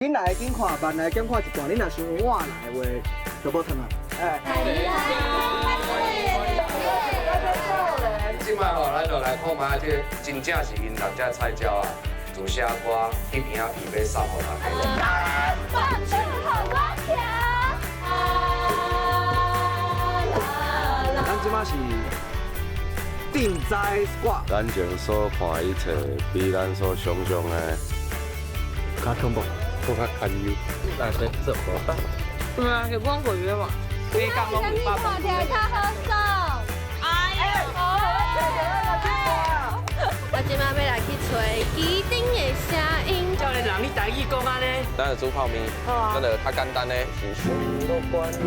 緊來緊看，慢來減看一段。你若想換來的話，就無褪啊。哎。這擺吼，咱就來看覓這個真正是𪜶六隻菜鳥啊，自寫歌去邊仔預備送予大家。咱這擺是定在歌。咱前所看一切，比咱所想象的較恐怖，閣較堪憂。但是做無。對啊，有講鬼約嘛？啥物看起來較好耍？哎呦！我這擺欲來去揣機頂的聲音。少年人，你台語講按呢？咱就煮泡麵，真的較簡單呢。是上樂觀的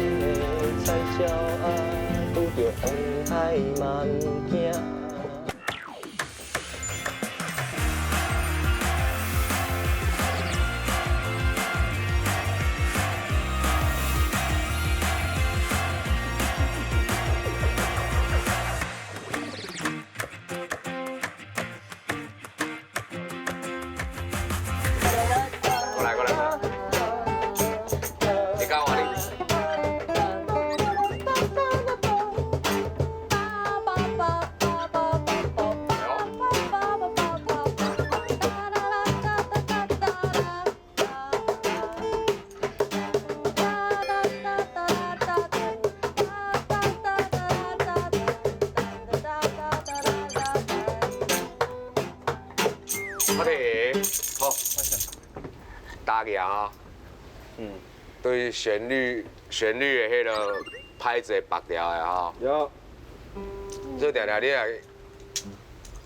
菜鳥仔，拄著風海嘛毋驚。過來過來，你教我你。好停，好，打起啊！對旋律的彼个拍子會縛掉的吼。有。這定定你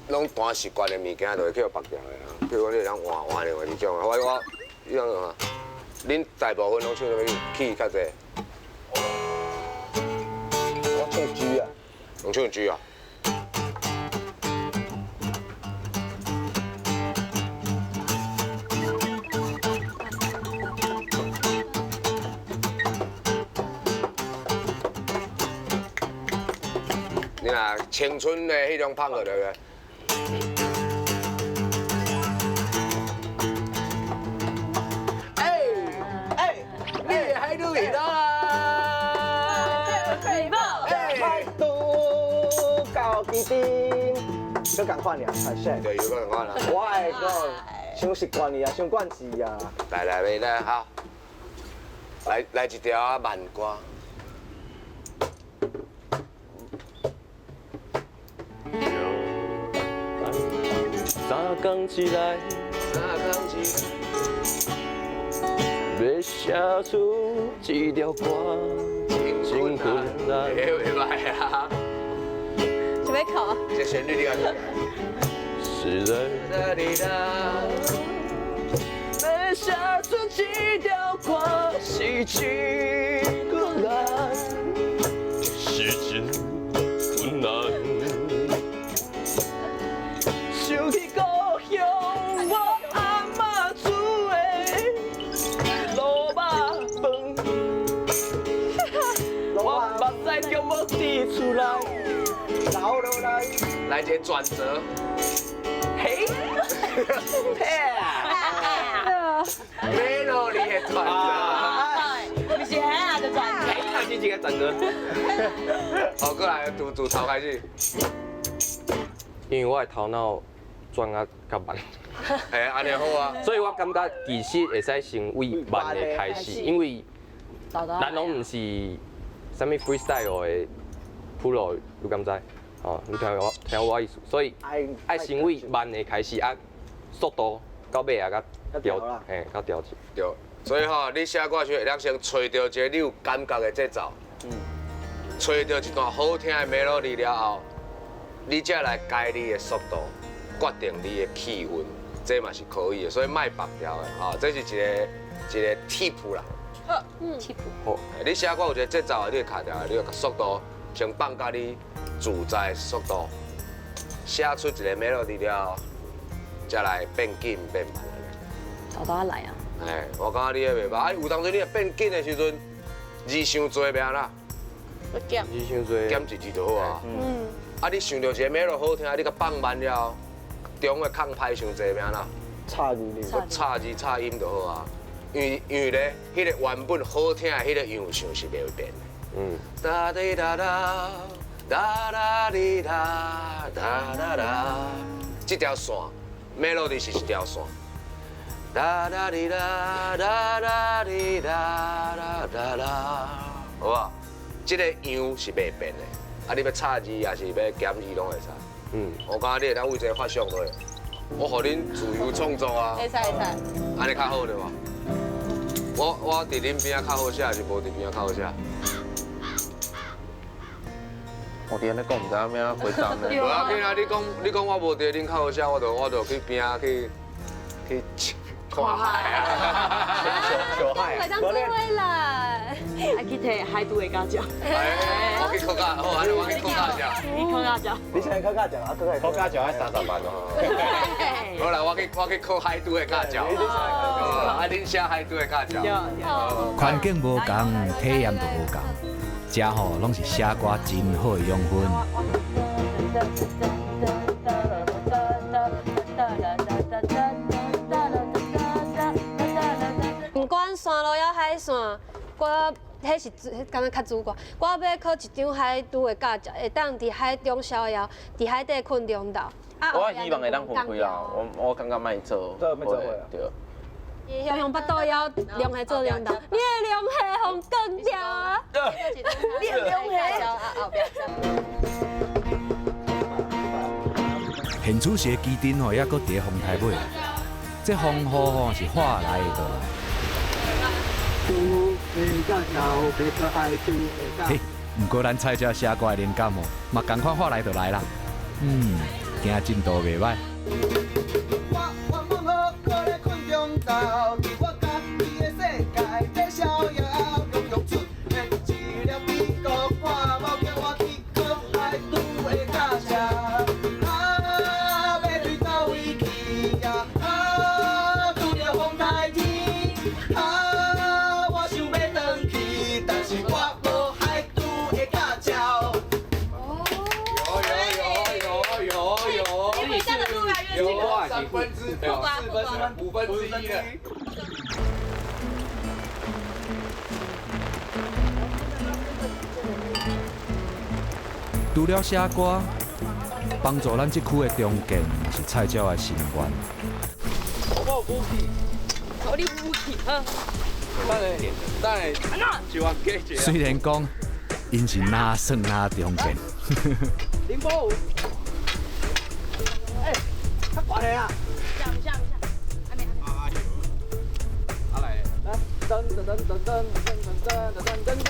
若攏彈習慣的物件，就會去予縛掉的啊。比如講，你會當換換另外一種啊。我，你講啥？恁大部分攏唱啥物 key 較濟？我唱 G 啊。攏唱 G 啊？你若青春的彼種拍落對不對？哎哎，你的海女去倒啦？哎，拄到基頂，閣仝款爾，太帥。對，又閣仝款啦。我會講，傷習慣去啊，傷慣勢啊。來來來來，好，來來一條啊慢歌。三工一來，三工一，欲寫出這條歌，真困難。欸，袂歹啊。準備考。這旋律你敢知？是在。欲寫出這條歌是真困難，是真困難。想起故鄉，我阿嬤煮的滷肉飯，我目屎全部滴出來，流落來，來一個轉折。嘿，嘿，melody 的轉折，不是啊，就轉折，是這個轉折。好，過來，從從頭開始。因為我的頭腦轉啊較慢。欸，按呢好啊。所以我感覺其實會使先為慢的開始，因為咱攏毋是啥物 freestyle 的 pro，你敢知？哦，你聽我意思，所以愛先為慢的開始啊，速度到尾啊，較調，嘿，較調節。對，所以吼，你寫歌時會當先揣著一個你有感覺的節奏，揣著一段好聽的 melody 了後，你才來改你的速度，決定你的氣氛，這嘛是可以的。所以莫縛掉的，吼，這是一個一個 tip 啦。好，tip。好，你寫歌有一個節奏，你會卡掉，你就共速度先放甲你自在的速度，寫出一個 melody 了後，才來變緊變慢。豆豆來啊！哎，我感覺你彼袂歹。啊，有當陣你若變緊的時陣，字傷濟欲按怎？我減。字傷濟。減一字就好啊。啊，你想著一個 melody 好聽，你共放慢了後，中的空拍傷濟欲按怎？插字。插字插音就好啊。因為咧，彼個原本好聽的彼個樣式是袂變的。嗯。哒滴哒哒，哒哒滴哒哒哒哒，這條線，melody 是一條線。哒哒滴哒哒哒滴哒哒哒哒，好無？這個樣是袂變的。啊，你欲插字抑是欲減字攏會使。嗯。我感覺你會當為這個發想落，我予恁自由創作啊。會使會使。按呢較好對無？我佇恁邊仔較好寫，還是無佇邊仔較好寫？我佇按呢講，毋知影欲按怎回答呢。無要緊啊！你講我無佇恁較好寫，我就去邊仔去看海啊！小海，會當做伙來，愛去提海渡的駕照。我去考駕，好，按呢我去考駕照。你考駕照。你先考駕照啊，考駕照愛30萬哦。好啦，我去考海渡的駕照。啊，恁寫海渡的駕照。環境無仝，體驗就無仝。這吼攏是寫歌真好的養分。不管山路抑海线，我彼是敢若較主歌。我欲考一張海拄的駕照，會當佇海中逍遙，佇海底睏中晝。我希望會當分開啦，我感覺莫做，對。雄雄腹肚枵，龍蝦做龍頭，你的龍蝦予囥掉啊！你的龍蝦。現此時的旗陣吼，猶閣佇風台尾，這風雨吼是話來就來。嘿，毋過咱菜鳥寫歌的靈感吼，嘛仝款話來就來啦。嗯，今進度袂䆀。 1/5了。除了寫歌，幫助咱這區的重建嘛是菜鳥的心願。我有武器，我你武器好。等下，就按解决。雖然講，𪜶是哪算哪重建。林波武，哎，較懸的啊！噔噔噔噔噔噔噔噔噔噔。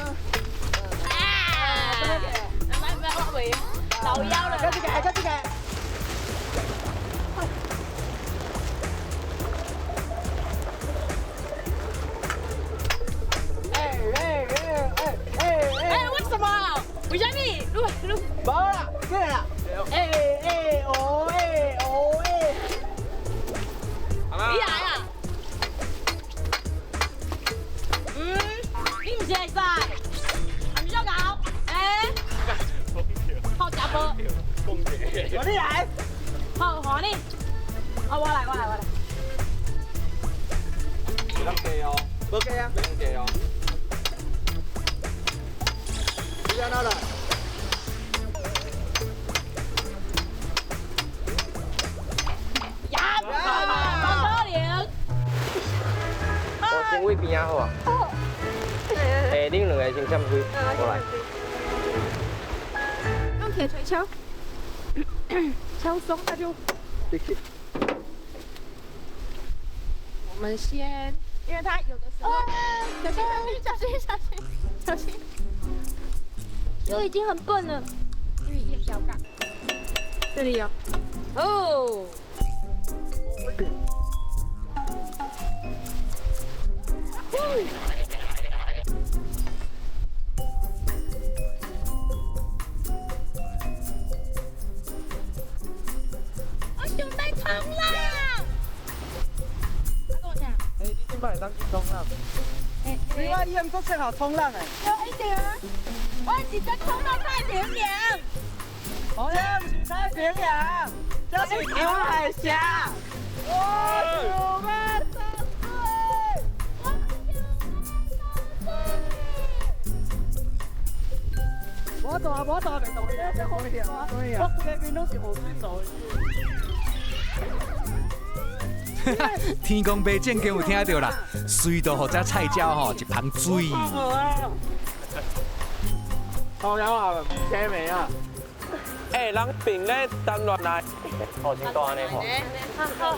啊！唔唔，我袂老腰了。跟這個，跟這個。哎哎哎哎哎哎！為什麼？為什麼？你。無啦，過來啦。哎哎哦哎哦哎。你來啊！你毋是會使，還毋是搞？哎，好食無？我你來。好，換你。啊，我來，我來，我來。袂當加哦，無加啊，袂當加哦。你按怎來？呀，不可能。我先位邊仔好啊。哎，恁兩個先閃開，我來。用鐵錘敲，敲鬆它就。我們先，因為它有的時候，小心小心小心小心小心。我已經很笨了，因為一小槓。這裡有。哦。我想欲衝浪。欸，你這擺會當去衝浪？你我伊毋足適合衝浪的。有一點，我直接衝到太平洋。這毋是太平洋，這是台灣海峽。我想欲上水，我我大我大袂动，我规个面拢是雨水做的。天公伯正经有听著啦，随就予这菜鸟吼一捧水。好了啊，听没啊？欸，人并咧谈恋爱。哦，先倒按呢吼。好。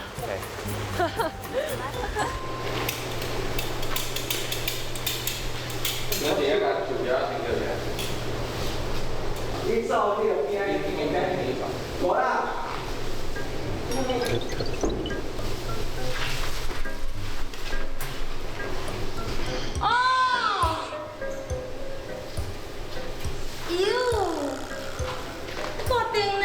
你伫遐共树条先叫起来。你走，你就惊伊惊无啦。哦。哟，大阵呢。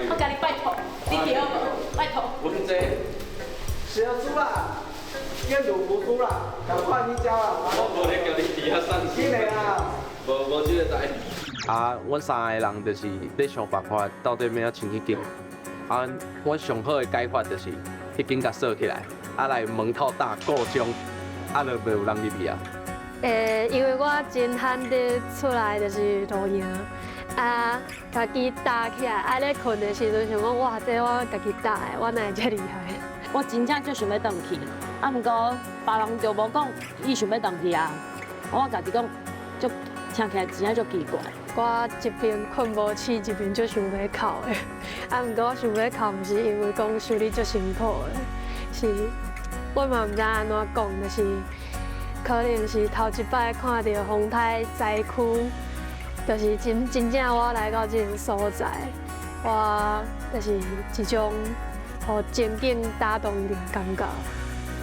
我共你拜托，你对无？拜托。阮这小猪啦，愿赌服输啦，赶快去交啦！我无咧叫你伫遐散紧的啦！无无这个代。啊，阮三个人就是咧想办法，到底欲按怎清彼间。啊，阮上好的解法就是彼间共锁起来，啊来门口打故障，啊就袂有人入去啊。因为我真罕得出来就是露营，啊，家己搭起来，啊咧睏的时阵想讲，哇，这我家己搭的，我哪会遮厉害？我真正足想欲转去，啊，毋过别人就无讲伊想欲转去啊。我家己讲，足听起来真正足奇怪。我一边睏无醒，一边足想欲哭的。啊，毋过我想欲哭，毋是因为讲修理足辛苦的，是我嘛毋知按怎讲，就是可能是头一摆看著风台灾区，就是真真正我来到这个所在，我就是一种予情景打动的感觉。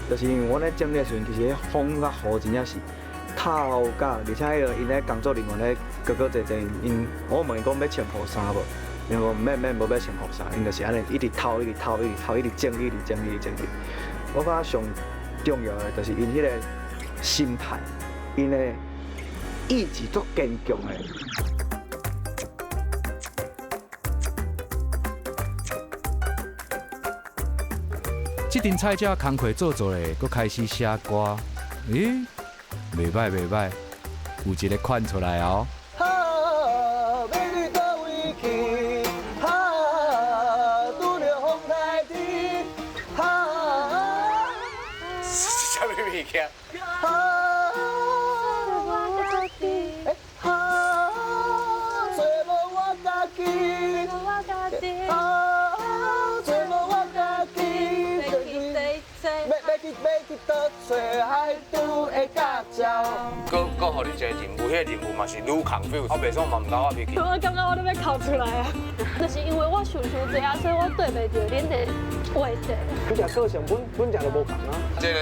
就是因为我咧整理的时阵，其实风佮雨真正是透甲，而且彼个𪜶咧工作人员咧哥哥姐姐，𪜶我问伊讲欲穿雨衫无，𪜶讲免免，无欲穿雨衫，𪜶就是按呢一直透，一直透，一直透，一直整理，一直整理，一直整理。我感觉上重要的就是𪜶彼个心态，𪜶的意志足坚强的。这阵菜鸟工课做做咧，阁开始写歌。咦，袂䆀袂䆀，有一个款出来哦。哈，欲去佗位去？哈，拄著风台天。哈，是啥物物件？哈，哈，找无我家己。哈，找无我家己。欲去佗揣海拄的驾照？阁阁予你一个任务，彼个任务嘛是愈 confuse，我袂爽嘛毋敢发脾气。我感觉我都欲哭出来啊！就是因为我想伤济啊，所以我对袂著恁的话题。你食个性本本食就无仝啊。这个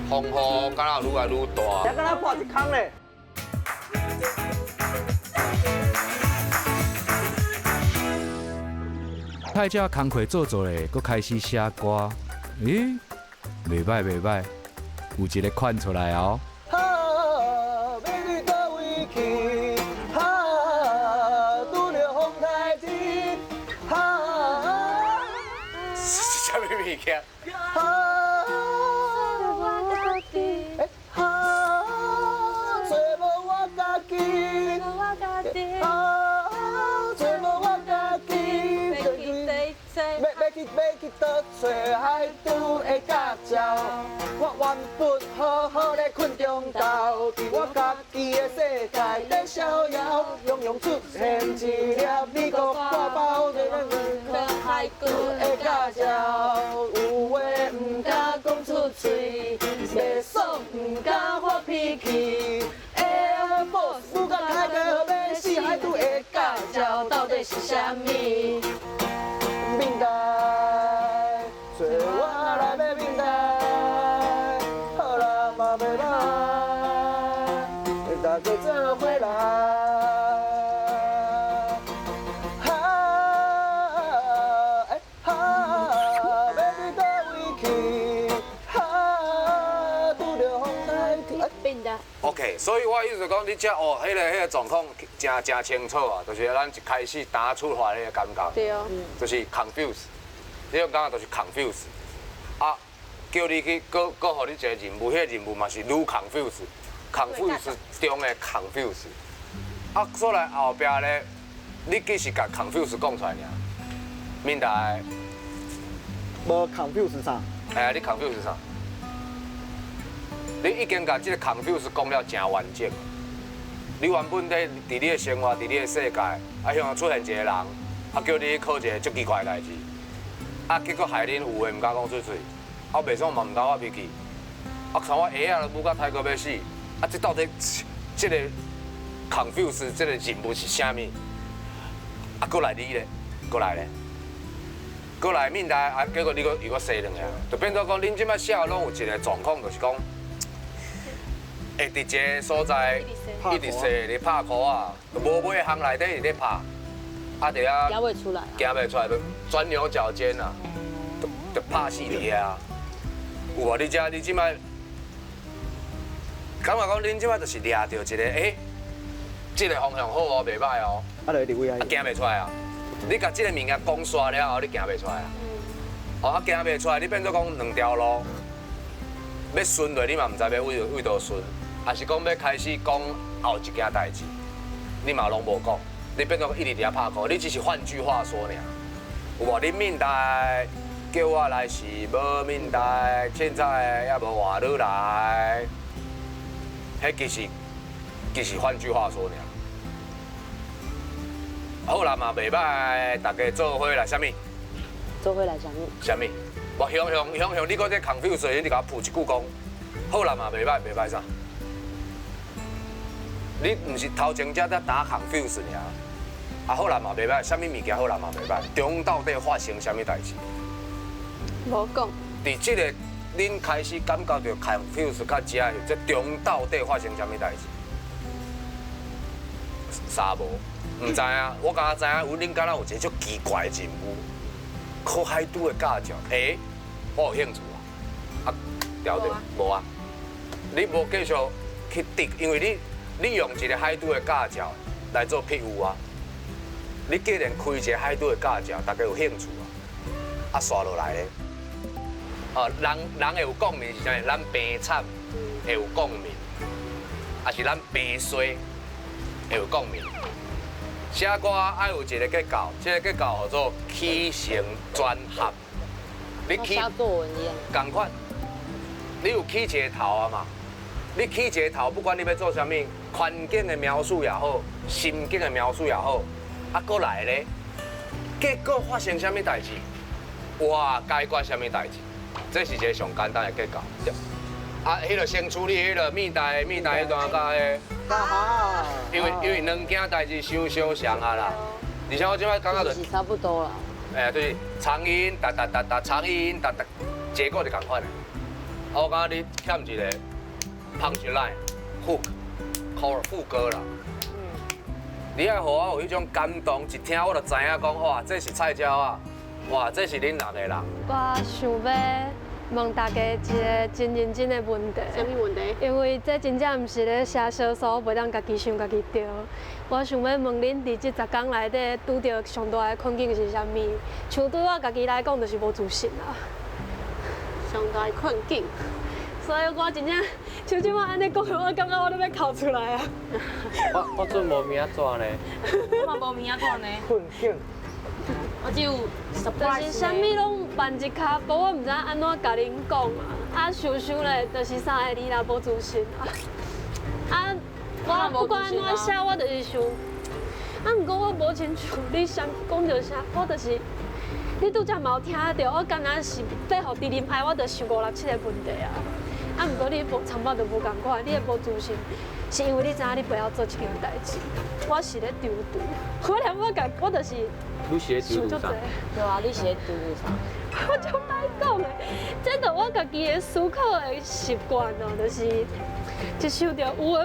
风雨敢若愈来愈大。遐敢若破一空咧。菜鸟工课做做咧，阁开始写歌。咦，袂䆀袂䆀，有一个款出来哦。哈，欲去佗位去？哈，拄著风台天。哈，是啥物物件？哈，哈，找无我家己。哈，找无我家己。欲去佗揣海拄的驾照？我原本好好咧睏中昼，伫我家己的世界咧逍遥，常常出现一粒美国挂包，海龟的驾照，有话毋敢讲出嘴，袂爽毋敢发脾气。Air Force 舞甲开到欲死，海拄的驾照到底是啥物？免代，找我来欲免代，好啦嘛袂歹，大家做伙来。哈，哈，欲去佗位去？哈，拄著风台天。变的。 OK，所以我意思讲，你这哦，彼个状况诚诚清楚啊，就是咱一开始打出发彼个感觉，对哦，就是 confuse，你种感觉就是 confuse，啊，叫你去，閣閣予你一個任務，彼個任務嘛是愈 confuse，confuse 中的 confuse。啊，所來後壁咧，你只是共 confuse 講出來爾。面台。無 confuse 啥？哎啊，你 confuse 啥？你已經共這個 confuse 講了誠完整。你原本咧佇你的生活，佇你的世界，啊，向出現一個人，啊，叫你去考一個足奇怪的代誌，啊，結果害恁有話毋敢講出喙，啊，袂爽嘛毋敢發脾氣，啊，看我鞋仔都舞甲刣到欲死，啊，這到底這個 confuse 這個任務是啥物？啊，閣來你咧，閣來咧，閣來面台，啊，結果你閣又閣生兩個，就變做講恁這擺寫攏有一個狀況，就是講會佇一個所在一直踅咧拍箍仔，就無尾巷內底佇咧拍，啊，佇遐行袂出來，行袂出來，就鑽牛角尖啊，就拍死佇遐。有無？你這你這擺感覺講恁這擺就是掠著一個，欸，這個方向好哦，袂歹哦。啊，就一直為啊，行袂出來啊！你共這個物件講煞了後，你行袂出來啊。哦，啊，行袂出來，你變做講兩條路，欲順落，你嘛毋知欲佗佗佗順，抑是講欲開始講後一件代誌，你嘛攏無講，你變做一直佇遐拍箍，你只是換句話說爾，有無？你面台叫我來是無面台，現在也無換你來，彼其實換句話說爾。好啦嘛，袂歹，大家做伙來啥物？做伙來啥物？啥物？我向向向向，你閣咧 confuse，你共我補一句講，好啦嘛，袂歹，袂歹啥？你毋是頭前才在打 confuse 爾？啊，好啦嘛，袂歹，啥物物件好啦嘛，袂歹，中到底發生啥物代誌？無講。佇這個恁開始感覺著 confuse 較遮，這中到底發生啥物代誌？啥無？毋知影，我敢若知影，有恁敢若有一個足奇怪的任務，考海拄的駕照，欸，我有興趣啊，啊，對對，無啊，你無繼續去滴，因為你用一個海拄的駕照來做譬喻啊，你既然開一個海拄的駕照，大家有興趣啊，啊，煞落來咧，哦，人人會有共鳴是啥物？咱病慘會有共鳴，抑是咱病衰會有共鳴。寫歌愛有一個結構，這個結構號做起承轉合。你起寫作文一樣。仝款，你有起一個頭啊嘛？你起一個頭，不管你欲做啥物，環境的描述也好，心境的描述也好，啊，閣來咧，結果發生啥物代誌？哇，解決啥物代誌？這是一個上簡單的結構。啊，彼個先處理彼個面台面台彼段佮彼。因為兩件代誌傷相像啊啦，而且我這擺感覺就是差不多啦。哎，就是長音噠噠噠噠，長音噠噠，結果就仝款的。我感覺你欠一個 punch line hook chorus 副歌啦。你愛予我有彼種感動，一聽我就知影講，哇，這是菜鳥啊，哇，這是恁兩個人。我想欲問大家一個真認真的問題。啥物問題？因為這真正毋是咧寫小說，我袂當家己想家己著。我想欲問恁，佇這10工內底拄著上大的困境是啥物？像對我家己來講，就是無自信啦。上大的困境。所以我真正像這擺按呢講，我感覺我都欲哭出來啊！我準無物仔紙呢。我嘛無物仔紙呢。困境。我只有就是啥物攏慢一跤步，我毋知按怎共恁講啊。啊，想想咧，就是三個字啦，無自信啊。啊，我不管按怎寫，我就是想。啊，毋過我無親像你想講著啥，我就是你拄才嘛有聽著，我敢若是欲予知音愛，我就想五六七個問題啊。啊，毋過你無差不多無仝款，你的無自信，是因為你知影你袂曉做這件代誌。我是咧躊躇，我連我家我就是。你是咧躊躇啥？對啊，你是咧躊躇啥？我就歹講的，這就我家己的思考的習慣哦，就是一想著有的無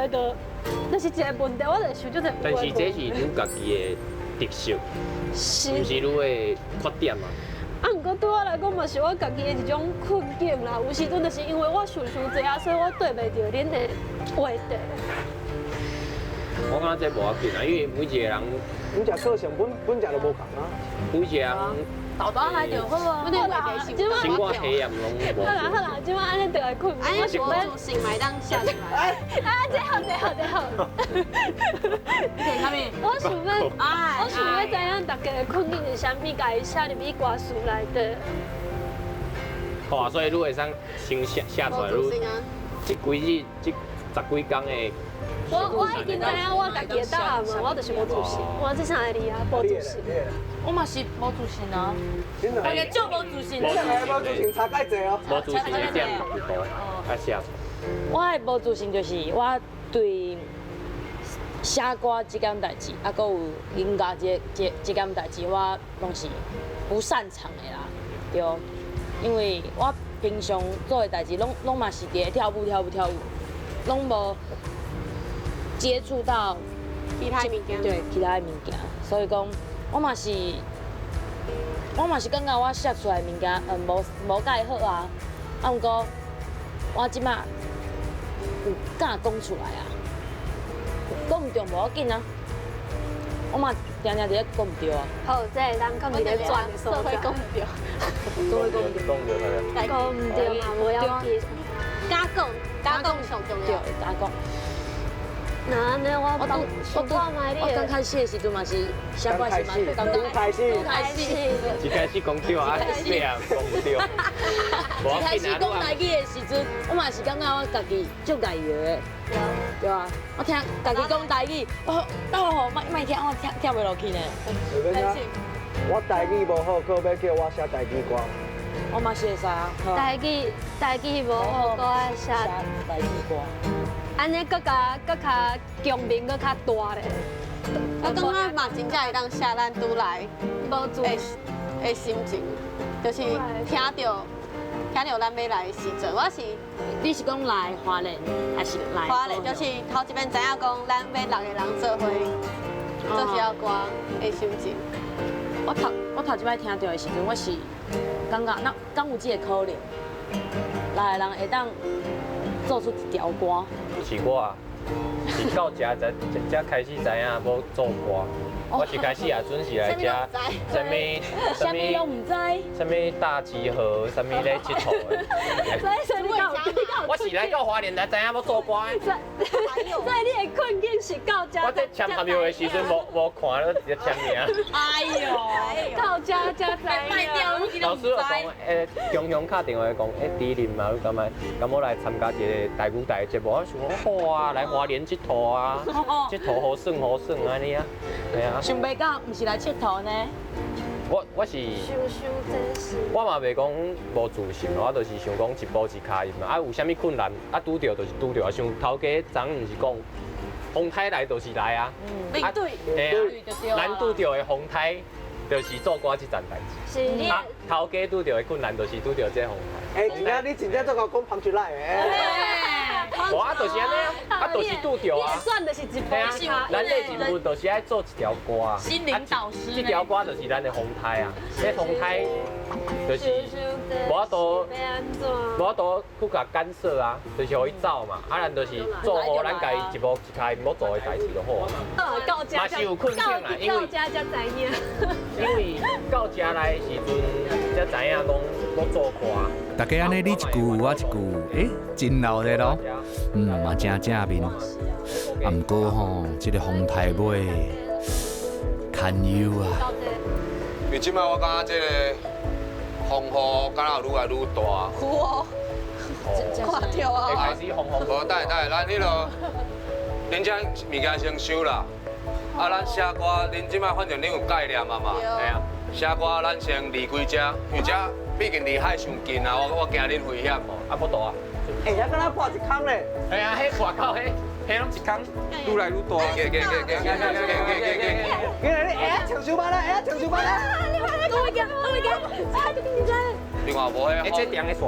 的，就是一個問題，我就想足濟。但是這是你家己的特色，是，毋是你的缺點啊？啊，毋過對我來講嘛，是我家己的一種困境啦。有時陣就是因為我想傷濟啊，所以我對袂著恁的話題。我感覺這無要緊啊，因為每一個人，每一個個性本本來就無仝啊。每一個人豆豆來就好啊。我哋生活體驗攏無。好啦好啦，這擺按呢就來睏。按呢無自信嘛會當寫出來。啊，這好這好這好。你看啥物？我想欲知影大家的困境是啥物，共伊寫入去歌詞內底。好啊，所以你會使先寫寫出來，你這幾日這十幾工的。我已經知影我家己的答案嘛，我就是無自信，我這三个字啊，無自信。我嘛是無自信啊，我也足無自信。你兩个無自信差蓋濟哦。無自信的點有多，愛寫出來。我的無自信就是我對寫歌這件代誌，啊，閣有音樂這件代誌，我攏是不擅長的啦，對。因為我平常做的代誌，攏嘛是佇咧跳舞跳舞跳舞，攏無接觸到其他物件，對其他的物件，所以講我嘛是感覺我寫出來的物件，無蓋好啊，啊，毋過我這擺有敢講出來啊，講毋著無要緊啊，我嘛定定佇咧講毋著啊。好，這會當講佇咧轉的所在。講毋著，講毋著啥？講毋著嘛，無要緊。敢講，敢講上重要。對，敢講。那按呢，我我剛開始的時陣嘛是寫歌時嘛，剛開始，剛開始，一開始講對啊，尾啊講毋對。一開始講台語的時陣，我嘛是感覺我家己足家己的，對啊，我聽家己講台語，我哦，莫聽，我聽袂落去呢。我台語無好，閣欲叫我寫台語歌。我嘛是會使啊。台語無好，閣愛寫台語歌。按呢，閣較共鳴，閣較大咧。我感覺嘛，真正會當寫咱拄來無自的心情，就是聽著咱欲來的時陣，我是你是講來花蓮還是來？花蓮就是頭一擺知影講咱欲六個人做伙做這首歌的心情。我頭一擺聽著的時陣，我是感覺那敢有這個可能，六个人會當做出一條歌。是我啊，是到遮才開始知影欲做歌。我一開始也準時來遮，啥物啥物攏毋知，啥物大集合，啥物咧𨑨迌的。我是來到花蓮才知影欲做歌的。所以你的困境是到遮。我在簽合約的時陣無看，直接簽名。哎呦，到遮才知影。老師就講，雄雄敲電話講，豬林啊，你敢來？敢欲來參加一個台語台的節目？我想講好啊，來花蓮𨑨迌啊，𨑨迌好耍好耍按呢啊，對啊。想袂到，毋是來𨑨迌呢。我是，我嘛袂講無自信，我就是想講一步一跤印嘛。啊，有啥物困難，啊拄著就是拄著啊。像頭家昨昏毋是講，風颱來就是來啊。面對，嘿啊，咱拄著的風颱就是做歌這層代誌。是你。啊，頭家拄著的困難就是拄著這風颱。欸，真正你真正做𠢕講捧出來的。無啊，就是按呢啊，啊，就是拄著啊。轉就是一步一跤。咱的任務就是愛做一條歌啊。心靈導師。這條歌就是咱的風颱啊，這風颱就是無法度，無法度去共干涉啊，就是予伊走嘛。啊，咱就是做好咱家己一步一跤欲做的代誌就好啊。到遮嘛是有困境啦，因為到遮才知影。因為到遮來的時陣，才知影講欲做歌。大家按呢你一句我一句，欸，真鬧熱咯。嘛真正面。啊，毋過吼，這個風颱尾堪憂啊。因為這擺我感覺這個風雨敢若愈來愈大。有哦，看著啊。會開始風雨。無，等下等下，咱彼个，恁這物件先收啦。啊，咱寫歌，恁這擺反正恁有概念啊嘛。對啊。寫歌，咱先離開這，因為這畢竟離海上近啊，我驚恁危險。啊，不大。欸，遐敢若破一空咧。嘿啊，彼破到彼，彼攏一空，愈來愈大。给给给给给给给给给。给你，会唱首班啦，会唱首班啦。你快点，我会惊，啊，就紧张。你看无彼？欸，这长的线。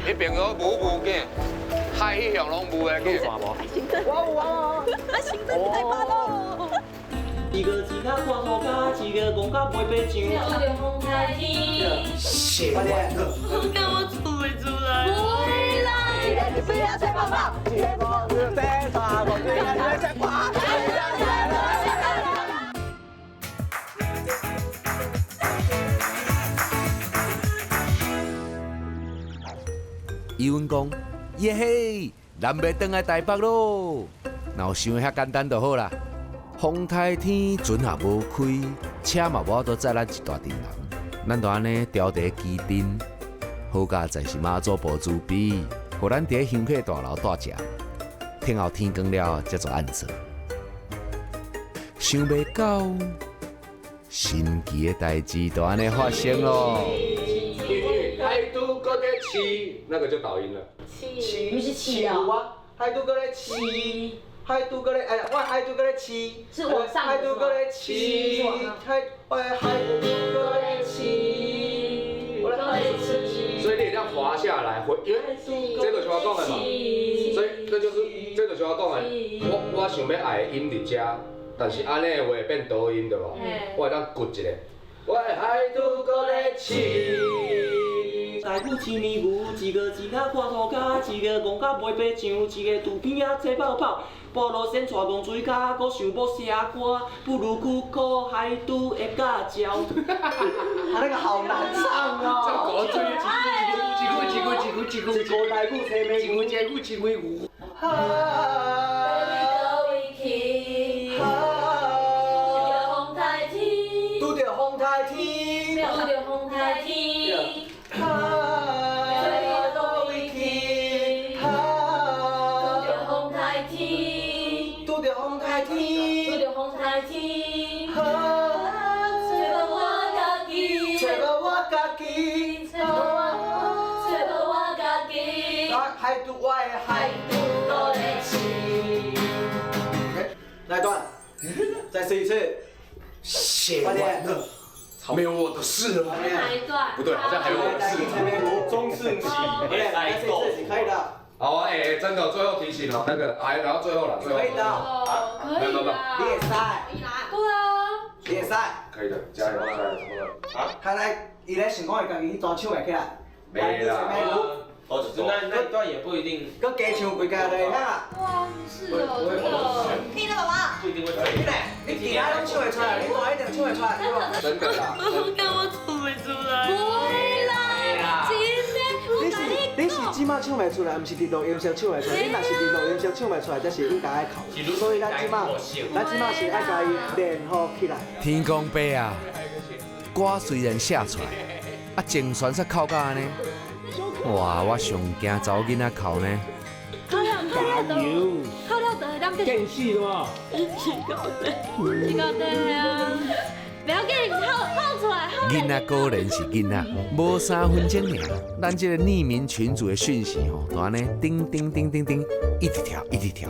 彼边个雾雾见，海彼向攏雾的。有线无？我有啊。啊，行政太棒喽。一个一跤看涂跤，一个戆甲袂白上。谢我敢我做袂出来。袂啦，不要吹泡泡，一个五四三五一二三四。伊阮講，耶嘿，咱欲轉來台北囉。若有想遐簡單就好啦。風颱天船也無開，車嘛無法度載咱一大陣人，咱就按呢牢佇基鎮。好佳哉是媽祖婆慈悲，予咱佇香客大樓蹛食，聽候天光了才做按算。想袂到，神奇的代誌就按呢發生囉。海拄閣咧試，那個就導音了。試，毋是試啊，海拄閣咧試，海拄閣咧，哎呀，我海拄閣咧試，海拄閣咧試，海，我海拄閣咧試，我海拄試。所以你會當滑下來，回，因為這就是我講的嘛。所以這就是這就是我講的，我想欲愛的音佇遮，但是按呢的話會變導音對無？我會當骨一下，我的海拄閣咧試。大久一年牛，一个一仔看涂跤，一个戆甲袂白像，一个肚边仔吹泡泡。半路先带戆嘴跤，阁想欲写歌，不如去考海拄的驾照。他那個好難唱哦。這一句一句一句一句一句，一個大久吹美一句一句一句牛。拄著風颱天，拄著風颱天。拄著風颱天，拄著風颱天，找無我家己，找無我家己，找無我家己，海拄我的海拄閣咧試。來一段，再試一次。寫完了，沒有我的事了。哪一段？不對，好像還有我的事。中正起，來試一次，可以的。好啊，哎，真的，最後提醒哦，那個，哎，然後最後了，最後。可以的。可以的。你會使。對啊。你會使。可以的，加油加油！啊？他來，伊咧想講伊家己去抓手會起來。沒啦。哦，那一段也不一定。閣加唱幾下就會啦。哇，是哦，真的。可以的，爸爸。不一定會。你咧，你其他攏唱會出來，你大一定唱會出來。真的啦。我感我唱袂出來。不會啦，真的。你是這馬唱袂出來，毋是佇錄音室唱袂出來。你若是佇錄音室唱袂出來，才是應該愛哭。所以咱這馬，咱這馬是愛共伊練好起來。天公伯啊，歌雖然寫出來，啊情旋煞哭甲按呢，哇！我上驚查某囡仔哭呢。哭了，哭了就，哭了就會當見死了。是到底，是到底啊！不要緊，哭哭出來。囡仔果然是囡仔，無3分鐘爾，咱這個匿名群組的訊息吼，就按呢叮叮叮叮叮，一直跳，一直跳。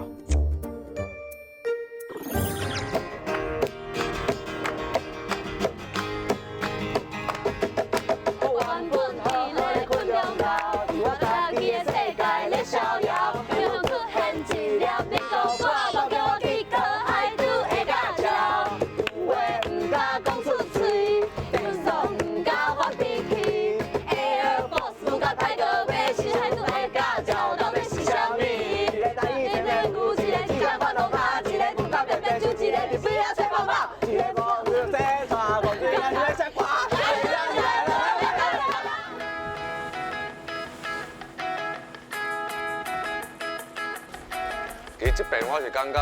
這邊我是感覺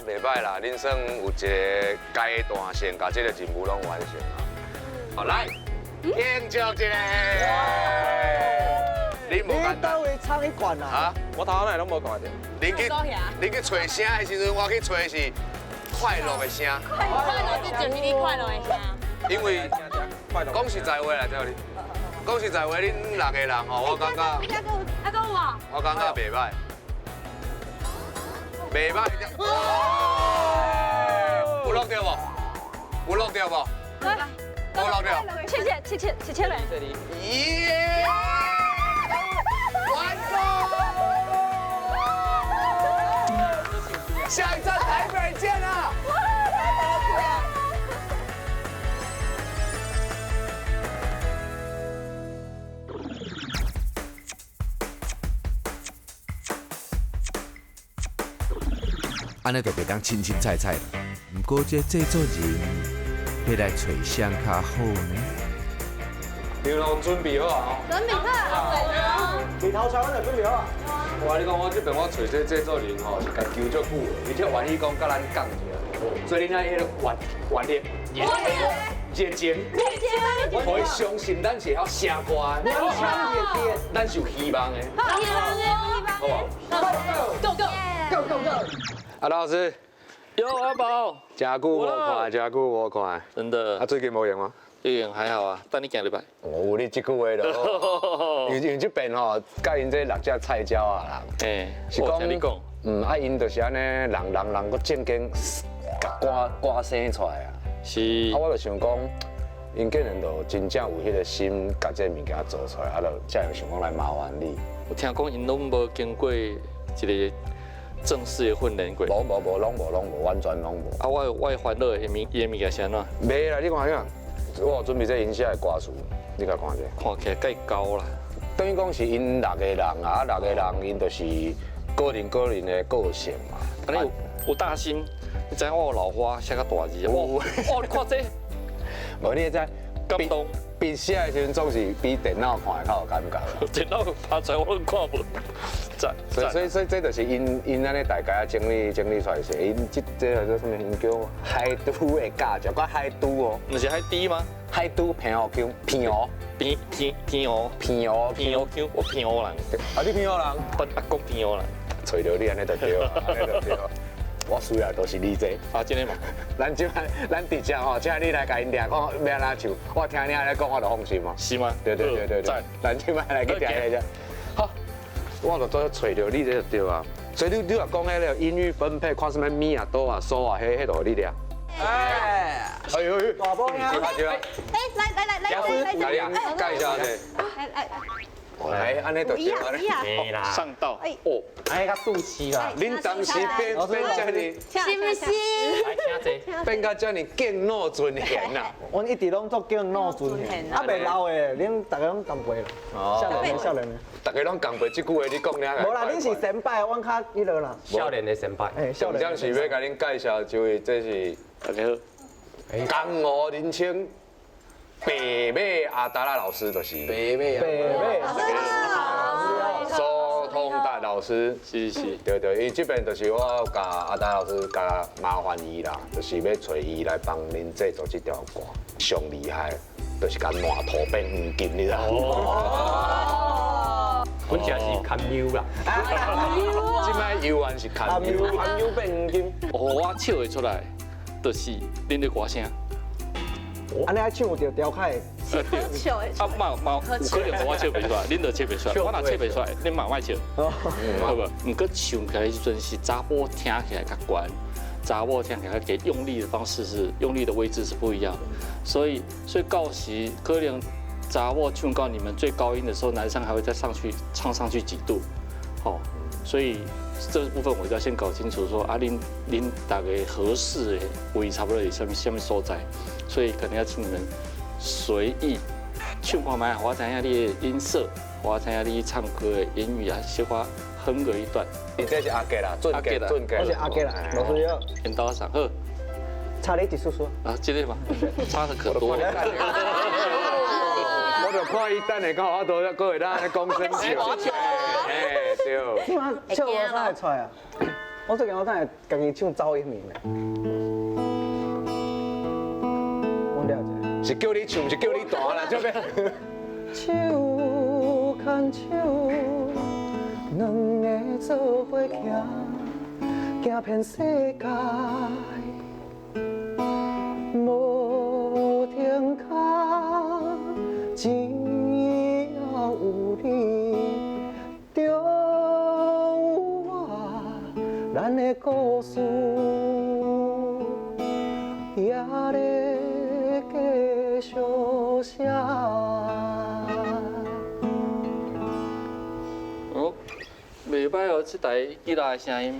袂歹啦，恁算有一個階段性，共這個任務攏完成啊。好，來，慶祝一下。你無你佗位唱彼罐啊？啊，我頭仔來攏無看著。你去揣聲的時陣，我去揣是快樂的聲。快樂是就是你快樂的聲。因為講實在話啦，這你講實在話，恁6個人吼，我感覺，我感覺袂歹。袂歹，有錄著無？有錄著無？無錄著。七千嘞。耶！完工！下一站台北見啊！按呢就袂當凊凊彩彩啦。毋過這製作人欲來揣誰較好呢？牛肉準備好啊！準備好。你頭菜阮就準備好啊。我跟你講，我這邊我揣這製作人吼是共求足久的，而且願意講佮咱講一下，所以恁愛彼个願力、熱情，予伊相信咱是會曉寫歌的，咱是有希望的，希望的，好無？Go go go go go！阿老師，喲阿寶，誠久無看，誠久無看，真的。啊，最近無閒嗎？最近還好啊，等你行禮拜。哦，你這句話咯，因為這邊吼，佮𪜶這六隻菜鳥仔人，欸，是講，啊，𪜶就是按呢，人人人閣正經，共歌歌生出來啊。是。啊，我就想講，𪜶竟然就真正有彼个心，共這个物件做出來，啊，就才會想講來麻煩你。我聽講𪜶攏無經過一个正式的訓練過。無無無，攏無攏無，完全攏無。啊，我的煩惱的物，伊的物件是按怎？袂啦，你看啥？我有準備這𪜶寫的歌詞，你共看者。看起來蓋高啦。等於講是𪜶六个人啊，六个人𪜶就是個人個人的個性嘛。啊，你有大心，你知影我有老花，寫較大字。哦，哦，你看這。無你會知感動。筆寫的時陣總是比電腦看的較有感覺。電腦拍出來我攏看無。所以這就是𪜶按呢大概整理整理出來是，𪜶這叫做啥物？𪜶叫海都的教授，講海都哦。毋是海豬嗎？海都澎湖腔，澎湖，澎澎澎湖，澎湖，澎湖腔，我澎湖人。啊，你澎湖人？我阿公澎湖人。揣著你按呢就對，按呢就對。我需要都是你這。啊，真的嗎？咱這擺，咱佇遮吼，請你來共𪜶掠看欲按怎唱，我聽你按呢講，我就放心哦。是嗎？對對對對對。咱這擺來去聽一下。好，我就拄揣著你這就對啊。所以你若講彼個音域分配，看啥物咪啊、哆啊、嗦啊，彼就予你掠。哎，哎呦呦，大波兄，哎，來來來來來來，來，介紹下。來來。哎，按呢就對啦。上道。哦，哎，較肚臍啦。恁當時變變遮爾，是毋是？來聽這，變甲遮爾敬老尊賢啊！阮一直攏做敬老尊賢，啊袂老的，恁逐个攏同輩啦。少年的少年的，逐个攏共輩，這句話你講了。無啦，恁是先輩，阮較彼落啦。少年的先輩。哎，少年。重點是欲共恁介紹這位，這是大家好，江湖人稱白馬阿達拉老師，就是白馬白馬。蘇通達老師，是是，對對，伊這邊就是我共阿達老師共麻煩伊啦，就是欲揣伊來幫恁製作這條歌，上厲害，就是共爛土變黃金，你知無？哦，阮遮是堪憂啦，這擺猶原是堪憂，堪憂變黃金。哦，我笑會出來，就是恁的歌聲。按呢愛唱有著調開。笑的。啊，嘛嘛有可能我笑袂出來，恁就笑袂出來。我若笑袂出來，恁嘛莫笑，好無？毋過唱起來時陣是查某聽起來較懸，查某聽起來較低，用力的方式是用力的位置是不一樣的，所以到時可能查某唱到你們最高音的時候，男生還會再上去唱上去幾度，好，所以這部分我就要先搞清楚說，啊，恁大家合適的位差不多是啥物啥物所在，所以可能要請你們隨意唱看覓，我知影你的音色，我知影你唱歌的音域啊，小可哼個一段。你這是阿杰啦，準杰，準杰，我是阿杰啦，老師好。引導上好。差你一絲絲。啊，這個嘛，差的可多了。我就看伊等下敢有法度，閣會當按呢講生笑。哎，對。你嘛笑我啥會出來啊？我最近我等下家己唱走音呢。我了解。是叫你唱，是叫你彈啦，這邊。手牽手，兩个做伙行，行遍世界，無停跤，只要有你，就有我，咱的故事也咧繼續寫。哦，袂歹哦，這台吉他的聲音。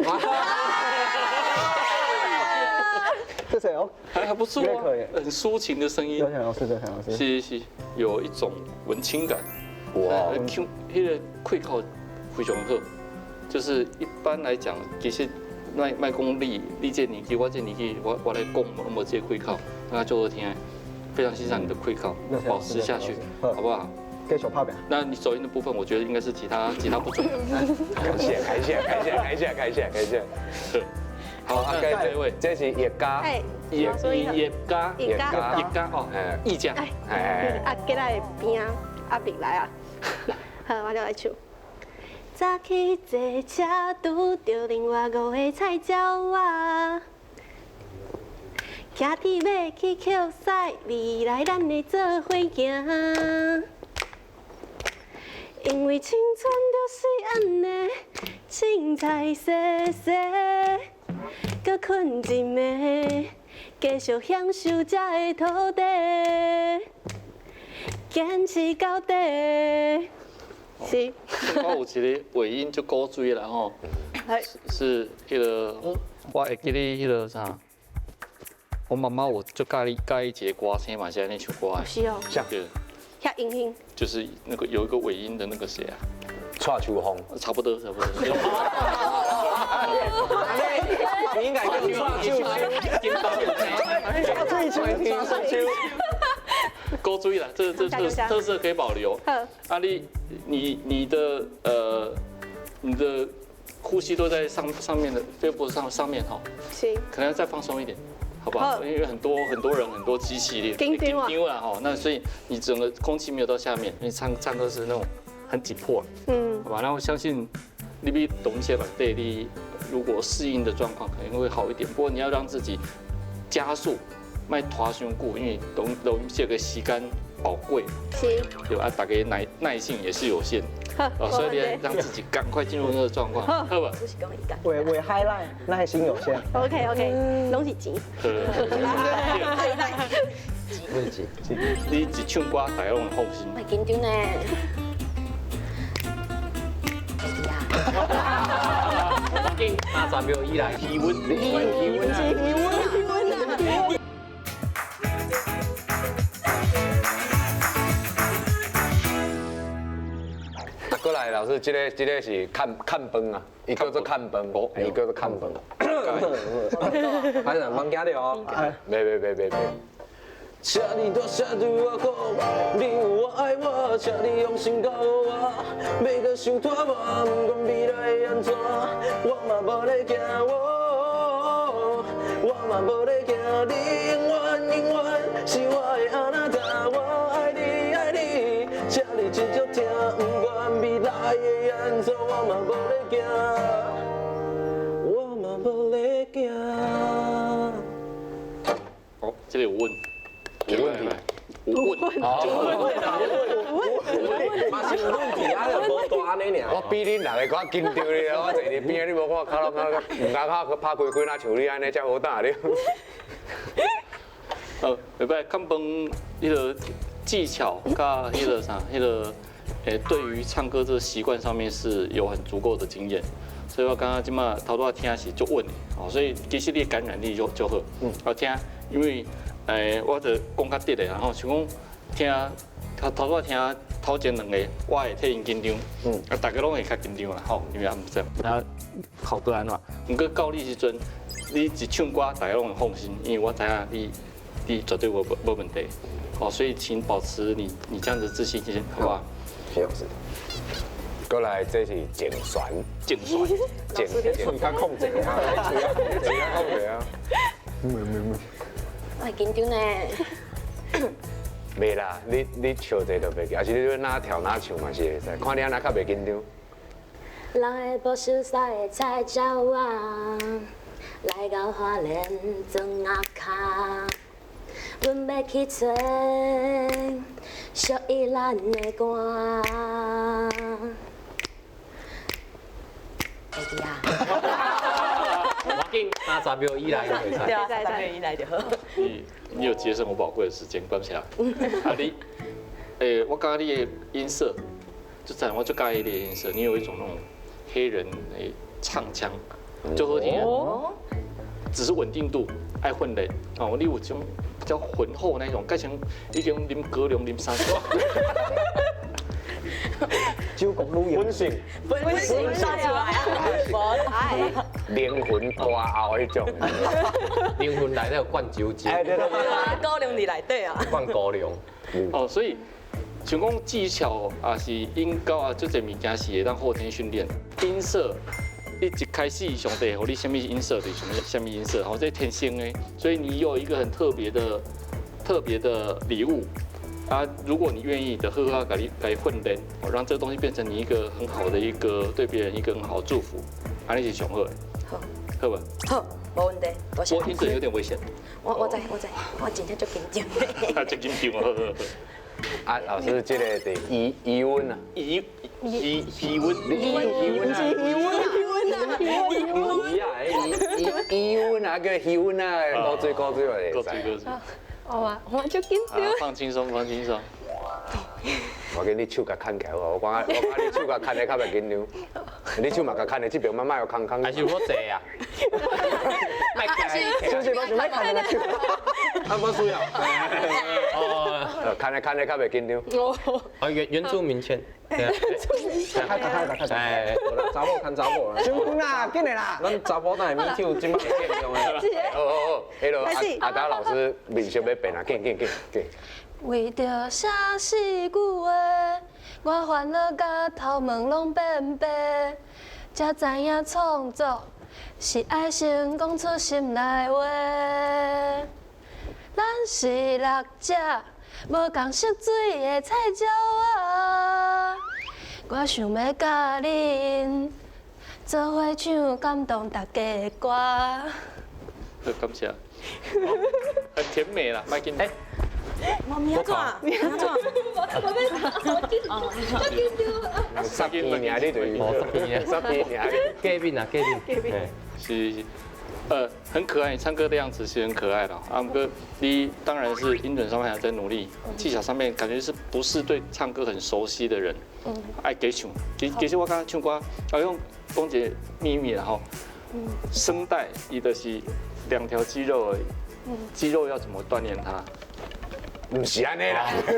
這誰哦？還不錯啊，很抒情的聲音。劉翔老師，劉翔老師。是是，有一種文青感。哇，唱彼个氣口非常好，就是一般來講，其實莫莫講你，你這年紀，我這年紀，我來講，攏無這個氣口，那足好聽。非常欣赏你的气口，保持下去，好不好？继续拍拼。那你走音的部分，我觉得应该是其他不准。感谢感谢感谢感谢感谢感谢。好，那这位，这是叶家，叶叶家，叶家，叶家哦，叶家，哎，啊，过来边阿碧来啊，好，我就来唱。早起坐车拄著另外五个菜鸟仔，骑铁马去捡屎，未来咱会做伙行。因为青春就是按呢，凊彩踅踅，阁睏一暝，继续享受这个土地，坚持到底。是。我有一个尾音就古锥啦吼，是彼个，我会记得彼个啥，我妈妈有足佮意佮意一个歌星嘛，是按呢唱歌的。是哦。对。遐英雄。就是那个有一个尾音的那个谁啊？蔡秋凤。差不多，差不多。你应该叫蔡秋凤。蔡秋古锥啦，这特色可以保留。啊，你的呼吸都在上面的肺部上面哈，是，可能要再放松一点，好不好？因为很多很多人很多机器咧，紧张啦哈，那所以你整个空气没有到下面，你唱唱歌是那种很紧迫，好吧？那我相信你比懂一些软对你如果适应的状况可能会好一点。不过你要让自己加速。莫拖伤久，因为录录音这个时间宝贵，对啊，大家耐性也是有限，哦，所以你要让自己赶快进入那个状况，好吧？为为 highlight 耐心有限。 OK OK，拢是钱。拢是钱。你一唱歌，大家拢会放心。会紧张呢。我紧30秒以内气温，气温，气温，气温。啊，过来，老师，这个是看看饭啊，伊叫做看饭，伊叫做看饭。反正茫惊著哦。袂袂袂袂袂。请你大声对我讲，你有偌爱我，请你用心交予我，欲阁伤拖磨，不管未来会按怎，我嘛无咧惊，我嘛无咧惊，你永远永远是我的阿那达，我爱你爱你，请你真足疼，不管未来会按怎，我嘛无咧惊，我嘛无咧惊。哦，这个有问。有问题，有问，有问题，嘛是有问题啊，就无大按呢尔。我比恁六个较紧张咧，我坐伫边仔，你无看跤拢跤毋敢拍拍开开，若像你按呢才好打咧。袂歹，看饭彼个技巧佮彼个啥，彼个对于唱歌这个习惯上面是有很足够的经验，所以我感觉这马头拄仔听是足稳的，哦，所以其实你的感染力就足好，我听，因为。我就讲较直的，然后像讲听头头拄仔听头前两个，我会替𪜶紧张，啊，大家拢会较紧张啦，吼，因为也毋知啊效果按怎。毋过到你时阵，你一唱歌，大家拢会放心，因为我知影你绝对无问题，哦，所以请保持你这样的自信心，好不好？是是。过来，这是正弦，正弦，正嘴较控制啊，嘴较控制啊。没没没。我会紧张呢。袂啦，你笑者就袂记，还是你欲哪跳哪唱嘛是会使，看你按怎较袂紧张。人会无熟似的菜鸟仔，来到花莲装阿跤，阮欲去揣属于咱的歌。会记啊。我紧30秒以内就会使。对啊，30秒以内就好。你有节省我宝贵的时间，感谢。啊你，我感觉你的音色，就赞，我就佮意你的音色，你有一种那种黑人的唱腔，就好听。只是稳定度爱训练哦，你有这种比较浑厚那种，改成已经啉高粱啉三杯。酒国女本性，本性说出来啊，无爱。靈魂歌喉彼種。靈魂內底有灌酒精。哎對對對。高粱佇內底啊。灌高粱。哦，所以像講技巧啊，是音高啊，這濟物件是會當後天訓練。音色，你一開始上帝予你啥物音色就是啥物音色，吼，這天生的，所以你有一個很特別的、特別的禮物啊。如果你願意的，好好共你共伊訓練，讓這個東西變成你一個很好的一個對別人一個很好的祝福，按呢是上好的。好，好無？好，無問題。多謝。我音準有點危險。我知我知，我真正足緊張。啊，足緊張啊！啊，老師，這個是餘餘溫啊，餘餘餘溫，餘餘溫啊，餘溫啊，餘啊，餘餘溫啊，叫餘溫啊，高水高水嘛，高水高水。我我足緊張。放輕鬆，放輕鬆。我見你手共牽起來，我講我講你手共牽得較袂緊張，你手嘛共牽的，這邊嘛莫有空空。還是我坐啊？是不是？我想莫牽的手。啊，無需要。哦，牽的牽的較袂緊張。哦，原住民簽。開開開開哎，查某牽查某啦。辛苦啦，緊來啦。咱查某哪會勉手這擺會變用的。好好好，彼个阿達老師面色欲變啊，緊緊緊緊。為著寫四句話，我煩惱甲頭毛攏變白，才知影創作是愛先講出心內話。咱是六隻無仝色水的菜鳥仔，我想欲佮恁做伙唱感動大家的歌。好，感謝。很甜美啦，莫緊。我明怎？明怎？我十幾年你就十幾年，隔壁啊，隔壁，是，很可愛，你唱歌的樣子是很可愛的。啊，毋過，你當然是音準上面還在努力，技巧上面感覺是不是對唱歌很熟悉的人？嗯，愛加唱。其實我感覺唱歌，我用講一個秘密啦吼，聲帶伊就是兩條肌肉而已，肌肉要怎麼鍛鍊它？毋是按呢啦，你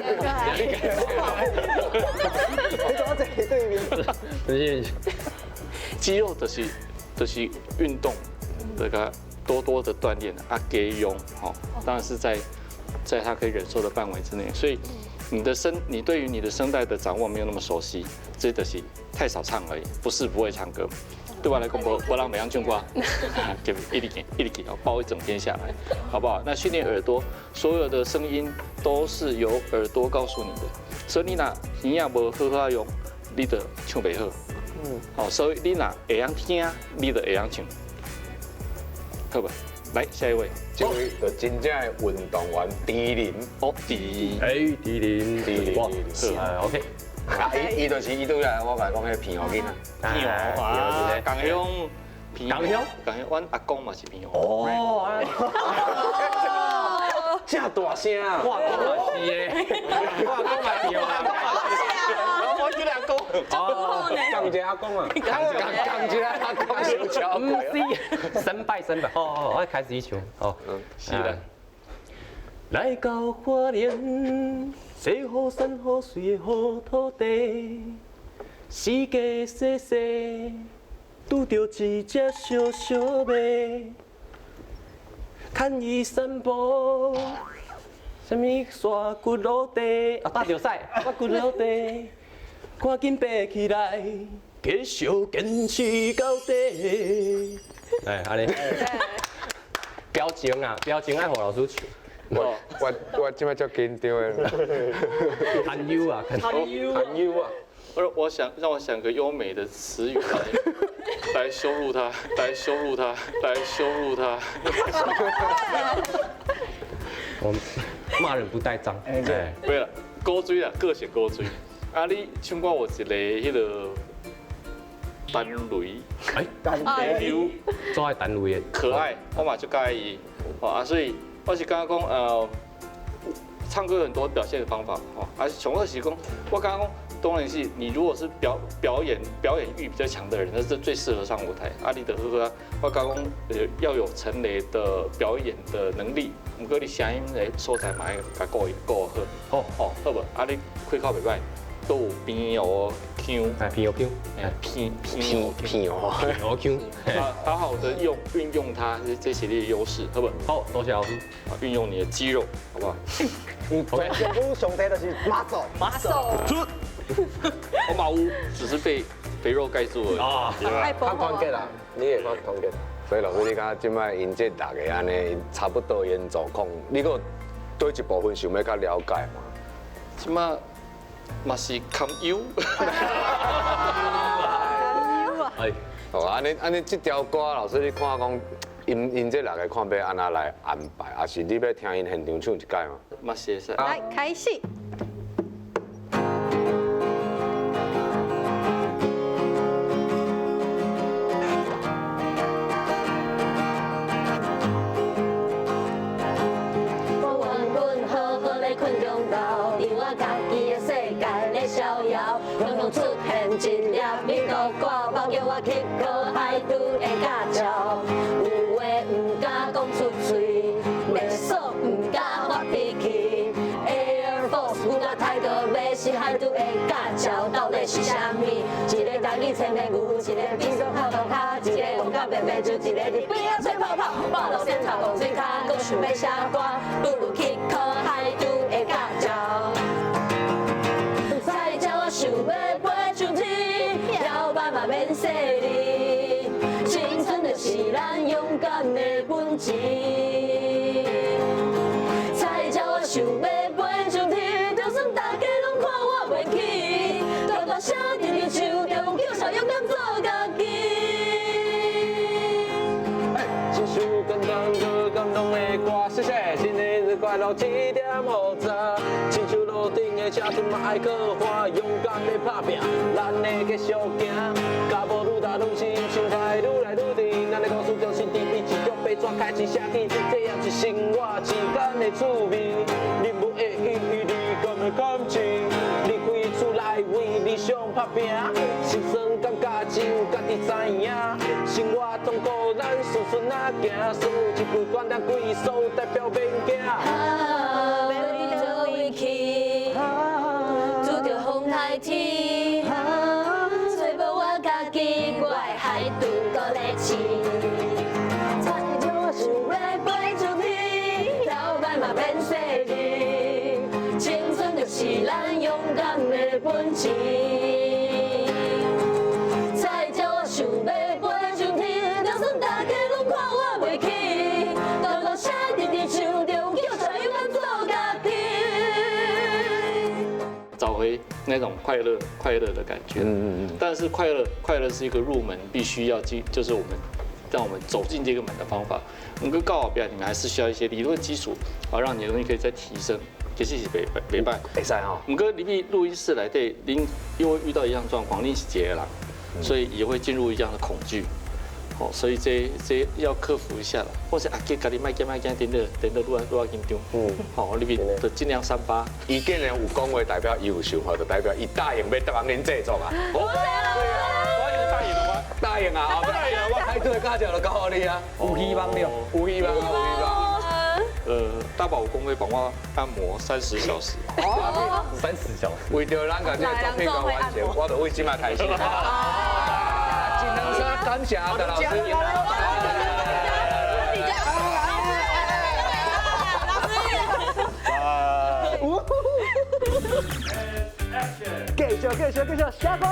怎麼坐對面？不是，肌肉就是運動，這個多多的鍛鍊啊，加用吼，當然是在他可以忍受的範圍之內。所以你的聲，你對於你的聲帶的掌握沒有那麼熟悉，這就是太少唱而已，不是不會唱歌。對我來講，無人袂曉唱歌，就一直記，一直記，包一整天下來，好不好？那訓練耳朵，所有的聲音都是由耳朵告訴你的，所以你若耳仔無好好用，你就唱袂好。嗯，好，所以你若會曉聽，你就會曉唱，好無？來下一位，這位就真正的運動員豬林，哦，豬，哎，豬林，豬林，好，OK。啊，伊就是伊拄才我共伊講彼鼻猴囡仔，鼻猴啊，共鄉，共鄉，共鄉，阮阿公嘛是鼻猴。哦，這大聲啊！我阿公嘛是的，我阿公嘛是哦。我叫阿公，哦，共一個阿公啊，共一個阿公小喬，毋是，三拜三拜，哦，我開始唱，哦，是啦。來到花蓮，這好山好水的好土地，四界細細，拄著一隻小小馬，牽伊散步，啥物山骨落地，啊，打著屎，我骨落地，趕緊爬起來，繼續堅持到底。哎，按呢，表情啊，表情愛予老師唱。我這擺足緊張的，堪憂啊，堪憂，堪憂啊！我想讓我想個優美的詞語來羞辱他，來羞辱他，來羞辱他。我罵人不帶髒。對，對了，古錐啦，個性古錐。啊，你唱歌有一個彼個陳雷，哎，陳雷，做愛陳雷的，可愛，我嘛足佮意伊。啊，所以。我是感覺講，唱歌有很多表現的方法，哦，啊，上好是講，我感覺講，當然是你如果是表演欲比較強的人，那是最適合上舞台。啊，你就好好啊，我感覺講，要有陳雷的表演的能力，毋過你聲音的素材嘛愛共顧顧好，哦哦，好無？啊，你開口袂䆀，都有边哦腔，哎，边哦腔，偏偏偏哦偏哦腔，好好的用运用它，这是你的优势，好不好？好，多谢老师。运用你的肌肉，好不好？全身上帝就是马手，马手。我马乌只是被肥肉盖住而已啊，较团结啦，你会较团结。所以老师，你感觉这摆𪜶这六个按呢，差不多𪜶状况，你阁对一部分想欲较了解吗？这摆嘛是堪忧。哎，哦，按呢按呢，这条歌老师你看讲，𪜶这六个看欲按怎来安排，还是你欲听𪜶现场唱一摆吗？嘛是会使。来，开始。我原本好好咧困中昼，伫我家己的世界咧逍遥，常常出现一粒美国歌，包叫我去学海拄的驾照。有话毋敢讲出嘴，袂爽毋敢发脾气。Air Force 阮甲泰戈马是海拄的驾照，到底是啥物？一个台语青面牛，一个变装靠涂跤，一个戆甲白白，就一个伫边仔吹泡泡。半路先插戆嘴跤，阁想欲写歌，不如去考海拄的驾照。菜鸟我想欲飞上天，摇摆嘛免细腻，青春就是咱勇敢的本钱。菜鸟我想欲飞上天，就算大家拢看我袂起，大大声直直唱，就叫嚣勇敢做家己。一首简单阁感动的歌，谢谢。新年日快乐，这点予早。亲像路顶的车，阵嘛爱搁换，勇敢欲打拼，咱会继续行。脚步愈踏愈深，心态愈来愈甜。咱的故事就是伫每一张白纸开始写起，这也是生活之间的趣味。你无会犹豫，你敢会感情？离开厝内为理想打拼，心酸感觉只有家己知影。生活通过咱顺顺仔行，所有一句简单规所有代表免惊。欲伫佗位去，拄著风台天，找无我家己，我的海拄阁咧试。菜鸟我想欲飞上天，摇摆嘛免细腻，青春就是咱勇敢的本钱。菜鸟我想欲飞上天，就算大家拢看我袂起，大大声直直唱，就叫嚣勇敢做家己。找回那种快乐快乐的感觉。但是快乐快乐是一个入门，必须要进，就是我们让我们走进这个门的方法。我们跟后壁，你们还是需要一些理论基础，啊，让你的东西可以再提升。其实是袂袂䆀。会使吼。毋过入去录音室内底，恁又会遇到一样状况，恁是一个人，所以也会进入一样的恐惧。哦，所以这要克服一下啦。或者阿杰家己莫惊莫惊，等等等等，愈来愈紧张。好，你别就尽量三八。伊既然有讲话，代表伊有想法，就代表伊答应欲帮恁制作啊。我答应了，答应啊！答应啊！我开队驾照就交予你啊。有希望了，有希望，有希望。大宝公会帮我按摩30小时。30小时。为著咱共这个作品共完成，我就为这马开始。真两声感谢阿德老师。继续继续继续，下课。